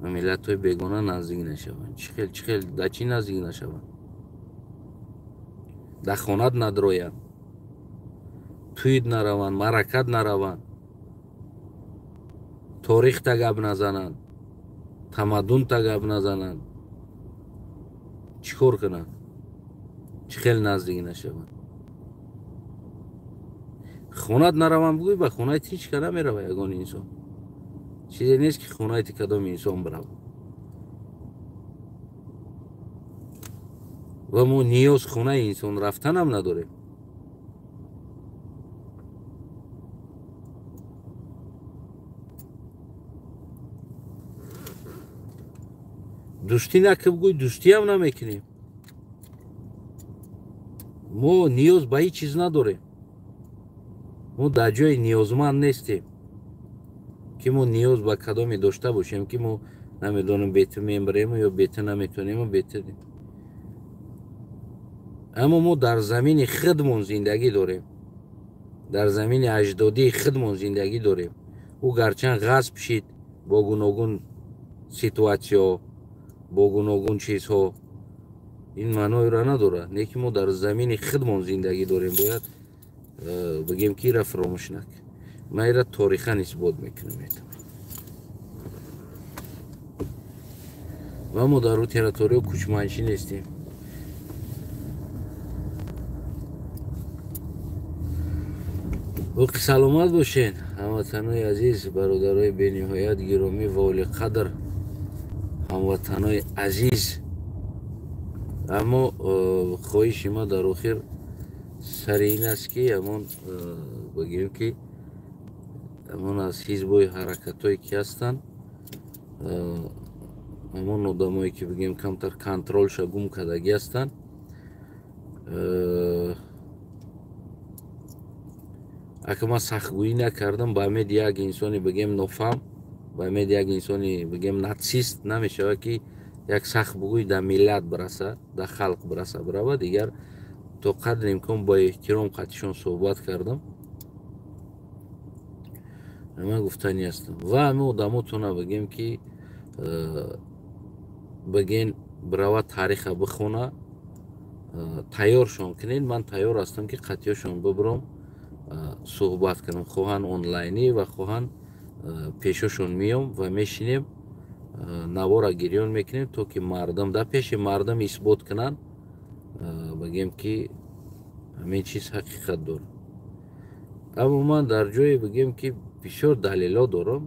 Ба миллатҳои бегона наздик нашаванд. Чӣ хел, чӣ хел, да чӣ наздик нашаванд? Дар хонат надроянд, тӯйд нараванд, маъракат нараванд, торихта гап назананд, тамаддунта гап назананд. Чӣ кор кунанд? Чӣ хел наздик нашаванд? Хонат наравам бигӯй, ба хонаи ти ҳеҷ ка намерава ягон инсон. Чизе нест ки хонаи ти кадом инсон бирава. Ва мо ниёз хонаи инсон рафтанам надорем. Дӯстӣ накӣ бигӯй, дӯстиам намекунем. Мо ниёз ба ҳеҷ чиз надорем. Мо дар ҷои ниёзманд нестем ки мо ниёз ба кадоме дошта бошем ки мо намедонем бе ту мембарем ё бе ту наметонем бе ту. Аммо мо дар замини худмон зиндагӣ дорем, дар замини аҷдодии худмон зиндагӣ дорем. Ӯ гарчанд ғасб шид бо гуногун ситуатсиё, бо гуногун чизҳо, ин маъноеро надорад, не ки мо дар замини худмон зиндагӣ дорем. Бояд бигем ки ира фаромӯш накун. Ман ира торихан исбот мекунам. Ва мо дар ӯ территориё кӯчманчӣ нестем. Боқӣ саломат бошед, ҳамватанои азиз, бародарои бениҳоят гиромӣ ва олиқадр, ҳамватанои азиз. Аммо хоҳиши ма дар охир сари ин аст ки ҳамон бигӯем ки ҳамон аз ҳизбҳои ҳаракатҳое ки ҳастанд, ҳамон одамое ки бигӯем камтар контролша гум кардагӣ ҳастанд, ака ман сахтгӯӣ накардам, ба умеди як инсони бигӯем нофаҳм, ба умеди як инсони бигӯем натсист намешавад ки як сахт бугӯй дар миллат бираса, дар халқ бираса, бирава. Дигар то қадри имкон бо эҳтиром қатишон суҳбат кардам. Ман гуфтанӣ ҳастам ва ҳамин одамотона бигем ки биген бирава тариха бихона, тайёршон кунед. Ман тайёр ҳастам ки қатъиёшон бибиром, суҳбат кунам, хоҳанд онлайнӣ ва хоҳанд пешошон миём ва мешинем, навора гирён мекунем, то ки мардум дар пеши мардум исбот кунанд, бигем ки ҳамин чиз ҳақиқат дорад. Аммо ман дар ҷое бигем ки бисёр далелҳо дорам.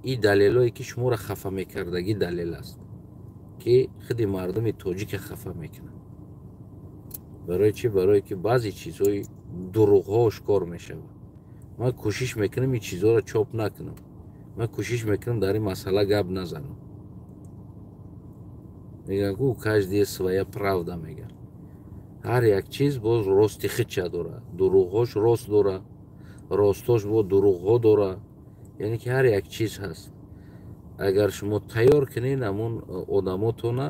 Ин далелҳое ки шуморо хафа мекардагӣ далел аст ки худи мардуми тоҷика хафа мекунад. Барои чӣ? Барое ки баъзе чизҳои дурӯғҳо ошкор мешавад. Ман кӯшиш мекунам ин чизҳоро чоп накунам. Ман кӯшиш мекунам дар ин масъала гап назанам. Мегӯянд у каждая своя правда мегӯянд. Ҳар як чиз боз рости худша дорад. Дурӯғҳош рост дорад, ростҳош бо дурӯғҳо дорад. Яъне ки ҳар як чиз ҳаст. Агар шумо тайёр кунед ҳамун одамотона,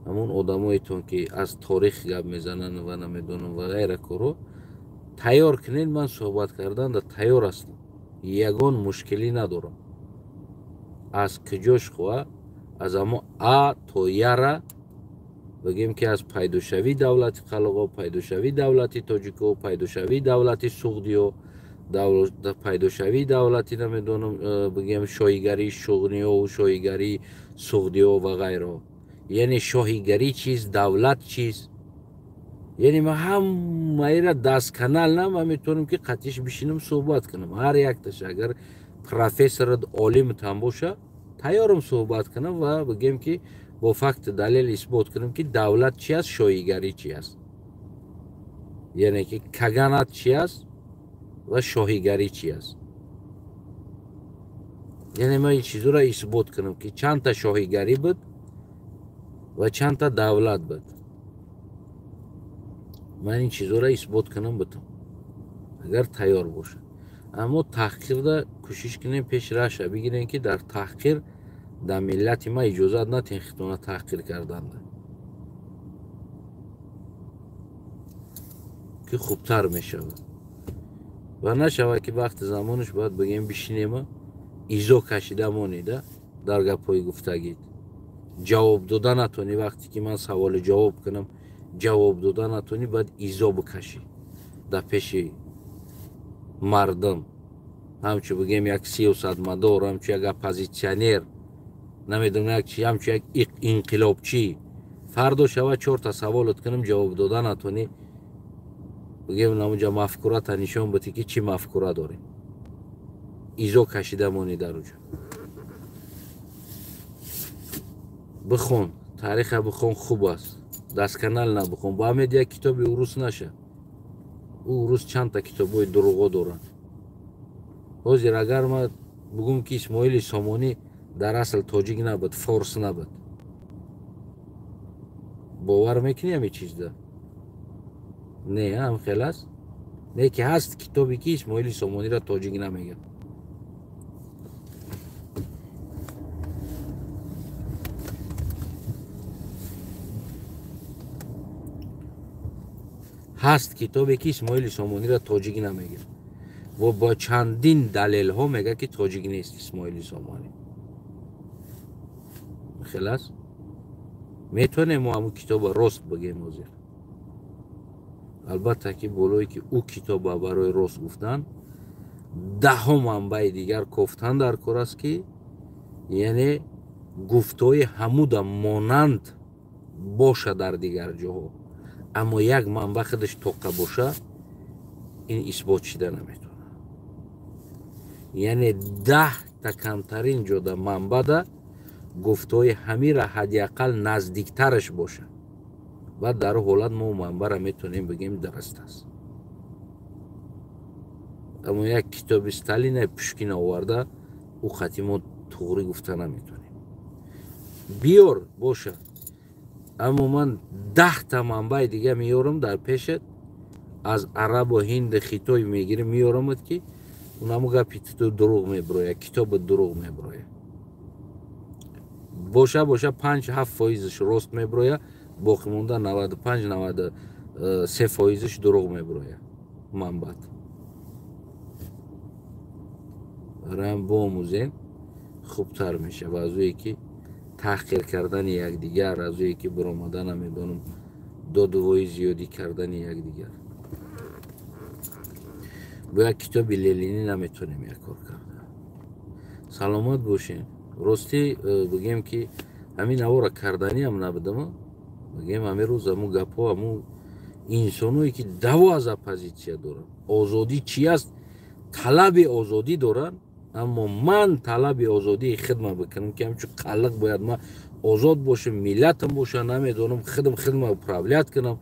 ҳамун одамоетон ки аз торих гап мезананд ва намедонам ва ғайра корҳо тайёр кунед, ман суҳбат карданда тайёр ҳастам. Ягон мушкилӣ надорам. Аз куҷош хоҳа, аз ҳамо А то Яра бигем ки аз пайдошавии давлати қалоғо, пайдошавии давлати тоҷико, пайдошавии давлати суғдиё, пайдошавии давлати намедонам бигем шоҳигарии шуғниё, шоҳигарии суғдиё ва ғайраҳо. Яъне шоҳигарӣ чиз, давлат чиз. Яъне ман ҳамаира дастканал на, ман метавонам ки қатиш бишинам суҳбат кунам. Ҳар якташ агар профессор олимтан боша, тайёрам суҳбат кунам ва бигем ки бо факт далел исбот кунам ки давлат чи аст, шоҳигарӣ чи аст. Яъне ки каганат чи аст ва шоҳигарӣ чи аст. Яъне ман ин чизҳоро исбот кунам ки чандта шоҳигарӣ буд ва чандта давлат буд. Ман ин чизҳоро исбот кунам бутам, агар тайёр бошад. Аммо таҳқирда кӯшиш кунем пеш раша бигирем ки дар таҳқир дар миллати ма иҷозат натиҳем хитона таҳқир карданда, ки хубтар мешавад. Ва нашавад ки вақти замонаш бояд бигем бишинема изо кашида монида дар гапҳои гуфтагид. Ҷавоб дода натонӣ, вақте ки ман саволи ҷавоб кунам ҷавоб дода натонӣ, бояд изо бикашӣ дар пеши мардум. Ҳамчун бигем як сиёсатмадор, ҳамчун як оппозитсионер, намедонам як чи, ҳамчун як инқилобчӣ. Фардо шава чорта саволот кунам ҷавоб дода натонӣ, бигем намунҷа мафкурата нишон битӣ ки чӣ мафкура дорем. Изо кашида монӣ дар уҷа. Бихон, тариха бихон, хуб аст. Дастканал набихон. Ба ҳамед як китоби урус наша. Ӯ урус чандта китобҳои дурӯғо доранд. Ҳозир агар ман бигӯм ки Исмоили Сомонӣ дар асл тоҷик набуд, форс набуд, бовар мекунӣ ҳамин чизда? Не, ҳам хел аст. Не ки ҳаст китобе ки Исмоили Сомониро тоҷик намегӯяд. Ҳаст китобе ки Исмоили Сомониро тоҷик намегӯяд ва бо чандин далелҳо мегӯяд ки тоҷик нест Исмоили Сомонӣ. Хел аст? Метавонем мо ҳамун китобро рост бигем ҳозир. Албатта ки болое ки ӯ китоба барои рост гуфтан даҳо манбаи дигар кофтан дар кор аст ки яъне гуфтҳои ҳамуда монанд боша дар дигар ҷоҳо, аммо як манба худаш тоқа боша, ин исбот шида наметавонад. Яъне 10та камтарин ҷода манбада гуфтҳои ҳамира ҳадди ақал наздиктараш боша, баъд дар ҳолат мо манбара метавонем бигем дуруст аст. Аммо як китоби Сталина Пушкина оварда, ӯ хати мо туғрӣ гуфта наметавонем. Биёр боша, аммо ман 10та манбаи дига меёрам дар пешат, аз арабу ҳинду хитой мегирам меёрамад ки унамо гапи ту дурӯғ мебирояд, китобат дурӯғ мебирояд. Боша боша 5-7 фоизаш рост мебирояд, боқӣ монда 95-93 фоизаш дурӯғ мебирояд манбаъ. Бароям биомӯзем хубтар мешавад аз ӯе ки таҳқир кардани якдигар, аз ӯе ки биромада намедонам додувои зиёдӣ кардани якдигар. Бо як китоби Ленинӣ наметавонем як кор карда. Саломат бошем. Ростӣ бигем ки ҳамин навора карданиам набудам, бигем ҳамин рӯз ҳамун гапҳо, ҳамун инсоное ки даво аз оппозитсия доранд, озодӣ чи аст, талаби озодӣ доранд, аммо ман талаби озодии хидма бикунам ки ҳамчун қаллиқ бояд ман озод бошам, миллатам боша, намедонам хидм хидма управлять кунам,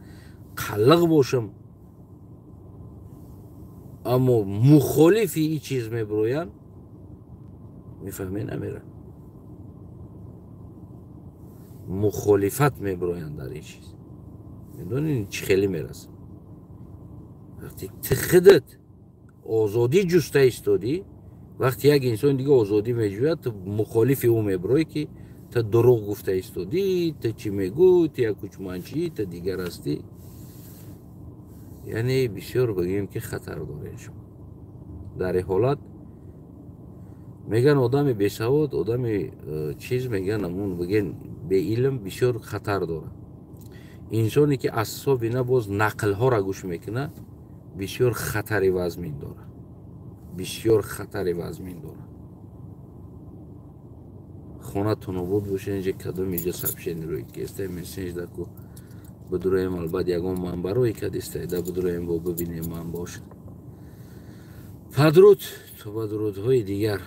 Қаллиқ бошам, аммо мухолифи ин чиз мебироянд, мефаҳмед, намера мухолифат мебироянд дар ин чиз. Медонед, чӣ хеле мерасад, вақте ти худат озодӣ ҷуста истодӣ, вақте як инсони дига озодӣ меҷӯяд, ту мухолифи ӯ мебироӣ, ки ту дурӯғ гуфта истодӣ, ту чӣ мегӯй, ту як кучманчӣ, ту дигар ҳастӣ. Яъне бисёр бигӯем, ки хатар доред шумо дар ин ҳолат. Мегӯян, одами бесавод, одами чиз мегӯян, амун бигӯен, беилм бисёр хатар дорад. Инсоне ки аз ҳисоби на боз нақлҳоро гӯш мекунад, бисёр хатари вазмин дорад, бисёр хатари вазмин дорад. Хонатон обод боша. Инҷа кадом иҷа сообщение рӯи кестай, мессенҷ ку бидуроем, албат ягон манбарои кадистайда бидуроем, бо бибинем манбаоша. Падруд то ба дурудҳои дигар.